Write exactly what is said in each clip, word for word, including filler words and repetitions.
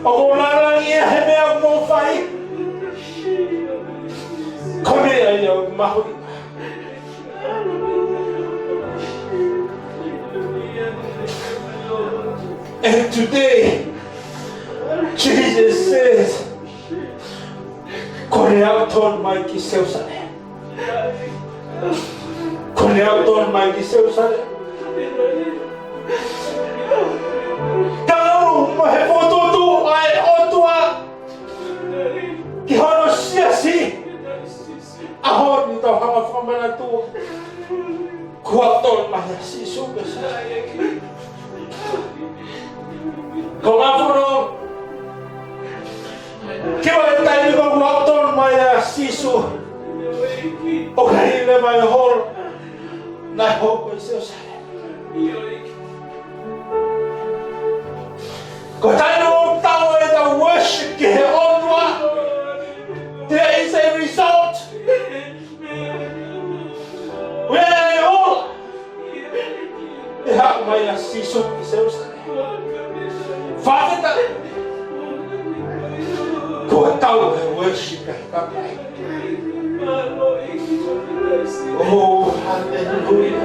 ʻOku lāngilangiʻia he meʻa ʻoku mou fai. Ko e meʻa ia ʻoku mahuʻinga. And today, Jesus says, ko ʻene aʻu tonu mai ki Selusalema. Ko ʻene aʻu tonu mai ki Selusalema. Tau mo e fokotuʻutuʻu ʻa e ʻOtua ki hono siasi. ʻAho ni tau hanga ʻo fakamanatu. Kuo aʻu tonu mai ʻa Sīsū ki Selusalema. Ko e ngaahi fono. Ko e taimi ko ē kuo aʻu tonu mai ʻa Sīsū ʻo kau leva ʻi he holo naʻe hoko ʻi Selusalema. Ko e taimi ʻoku tau ʻi ai ʻetau worship ki he ʻOtua, there is a result. Where are you? ʻE haʻu mai ʻa Sīsū ki Selusalema. Fakafetaʻi. Kuo tau ʻi he worship ʻa e kakai. Oh, hallelujah.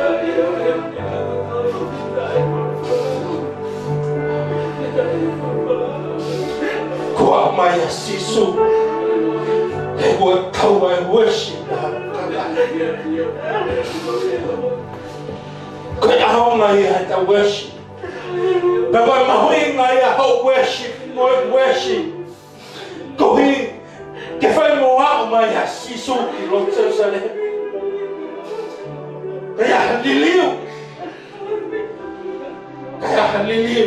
Kuo aʻu mai ʻa Sīsū. He kuo tau ʻi he worship ʻa e kakai. Ko e ʻaonga ia ʻetau worship. Pea ko e mahuʻinga ia hoʻo worship, mo e worship. Koeʻuhi ke fai mo aʻu mai ʻa Sīsū ki loto Selusalema. Kae ʻi ai ha liliu. Kae ʻi ai ha liliu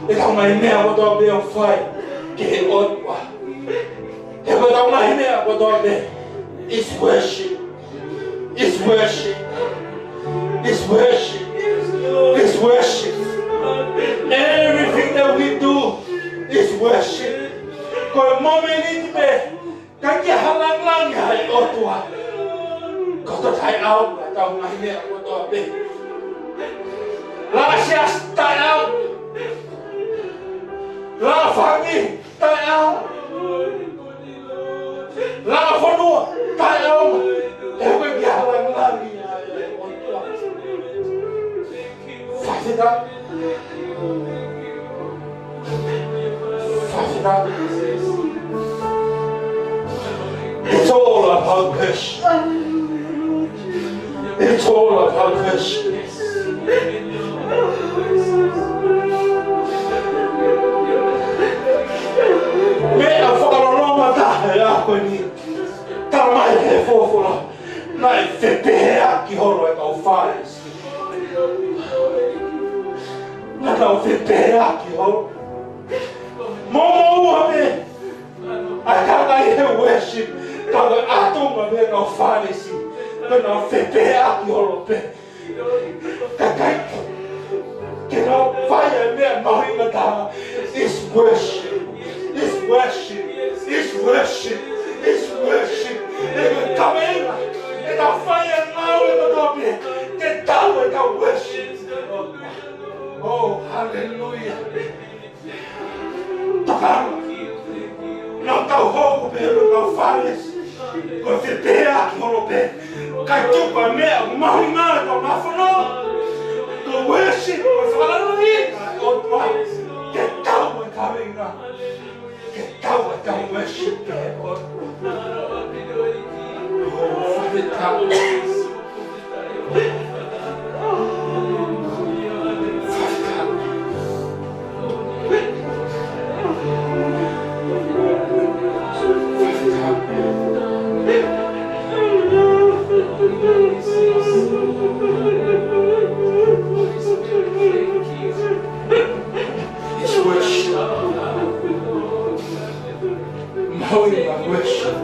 ʻetau ngaahi meʻa kotoa pē ʻoku fai ki he ʻOtua. He ko ʻetau ngaahi meʻa kotoa pē is worship. Is worship. Is worship. Is worship. Everything that we do is worship. Ko e momeniti pē ʻoku ʻikai ke lāngilangiʻia ai ʻa e ʻOtua, ko e taʻeʻaonga ʻetau ngaahi meʻa kotoa pē. Langa siasi taʻeʻaonga. Langa fāmili taʻeʻaonga. Langa fonua taʻeʻaonga. He ʻoku ʻikai ke lāngilangiʻia ai ʻa e ʻOtua. Fakafetaʻi. Fakafetaʻi. It's all about worship. It's all about worship. Meʻa fakaloloma taha ʻi he ʻaho ni. Talamai ʻe he folofola, naʻe fepehēʻaki holo e kau Fālesi. Naʻa nau fepehēʻaki holo. Mou moʻua pē ʻa e kakai he worship, ka ko e ʻatunga mei he kau Fālesi, naʻa nau fepehēʻaki holo pē. Kakai, ke nau fai ʻa e meʻa mahuʻinga taha. Is worship. Is worship. Is worship. Is worship. ʻE kaveinga, ʻe tau fai ʻa e ngāue kotoa pē ke tau ʻi ai ʻetau worship. Oh, hallelujah. Tokanga. Naʻa tau hoko pē mo e kau Fālesi. Ko e fepehēʻaki holo pē. Kae tuku ʻa e meʻa mahuʻinga ʻo e kau mafono. Ko e worship, ko e fakalāngilangi ʻa e ʻOtua. Ke tau ʻi ai ʻetau kaveinga. Ke tau ʻi ai ʻetau worship ki he ʻOtua. Oh, Father God. His worship. Maui ma worship.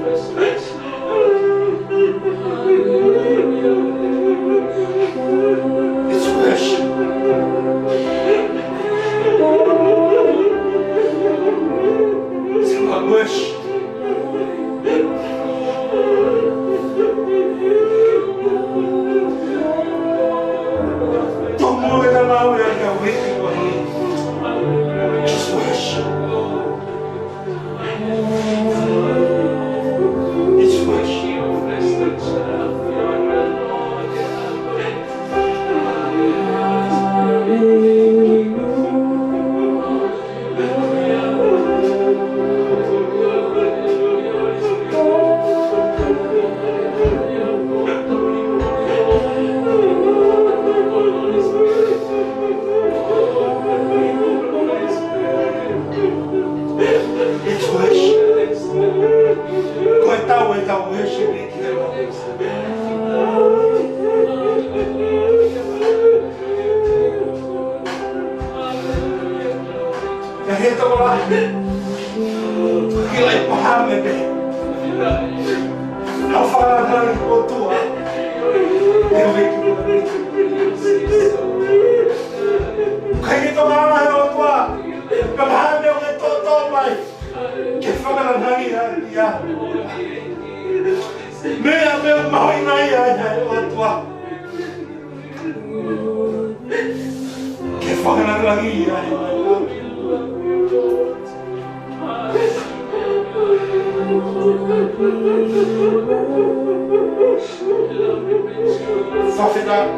He tokolahi. Ki lai pahame pē. Nau fakalanga ʻOtua. He me ki. Kai ke tokanga he ʻOtua. Pea pahame ʻo ke toto mai. Ke fakalanga ia ia. Meʻa, meʻa mahuʻinga ia ia ʻOtua. Ke fakalanga ia ia. Fakafetaʻi,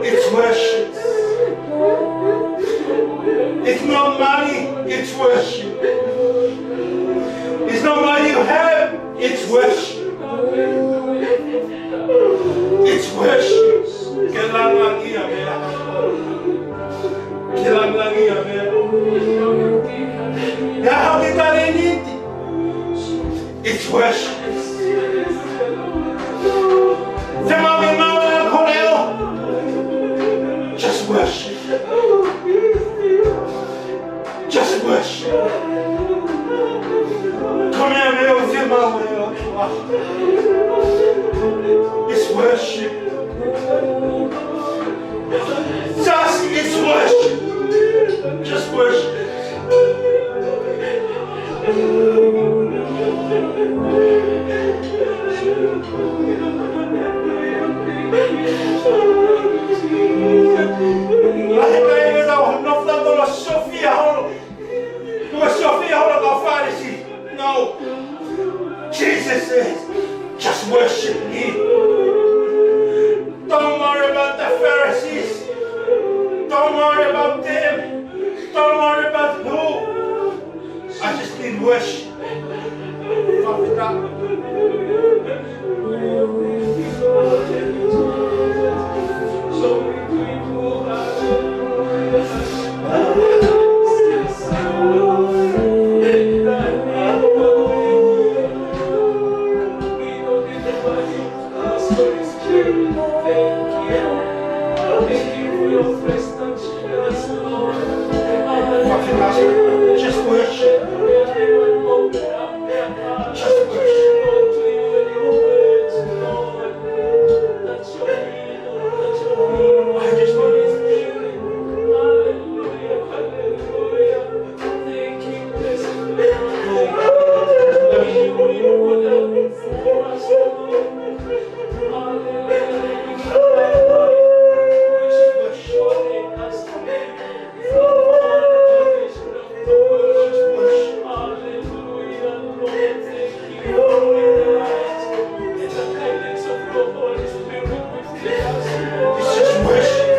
it's worship. It's not money, it's worship. It's not what you have, it's worship. It's worship. Ke langilangi ʻa e meʻa. Ke langilangi ʻa e meʻa. He ʻaho ke taleniti. It's worship. Te mau ke mau ʻa e koleo. Just worship. Just worship. Come here, man. Te mau ke mau. It's worship. Just, it's worship. Just worship. Lahi mai ʻena ʻo nofo ʻo sofia holo. Ko e sofia holo ʻa e Fālesi. No. Jesus says, "Just worship me. Don't worry about the Pharisees. Don't worry about them. Don't worry about who. I just need worship." Just worship. Just worship. I just want to It's just worship.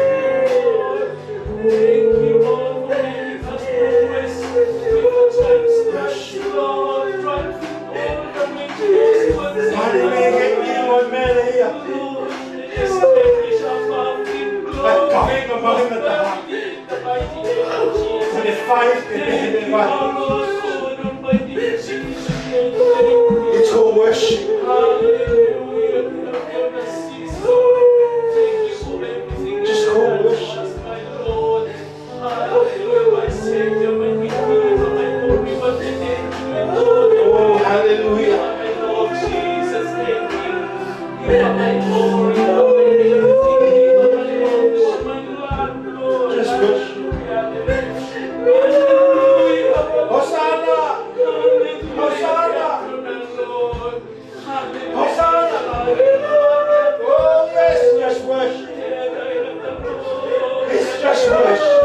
Hallelujah. Like coming among the When it fires, it, it, it fires. It's called worship. Just call worship. Oh, hallelujah. Just worship. Hosanna! Hosanna! Hosanna! Oh, yes, just worship. It's just worship.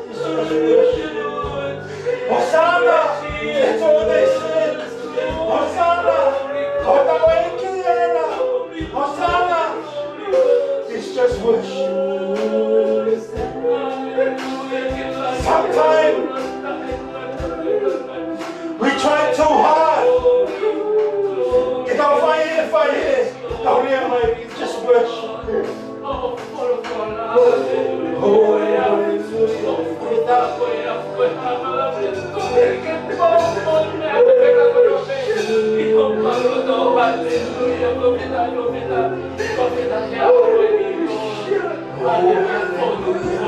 It's just worship. Hosanna! That's all they say. Hosanna! Hosanna! Hosanna! It's just worship. Sometimes we try too hard. Ke tau fai ē, fai ē. Tau lea mai, just worship. Oh, hallelujah.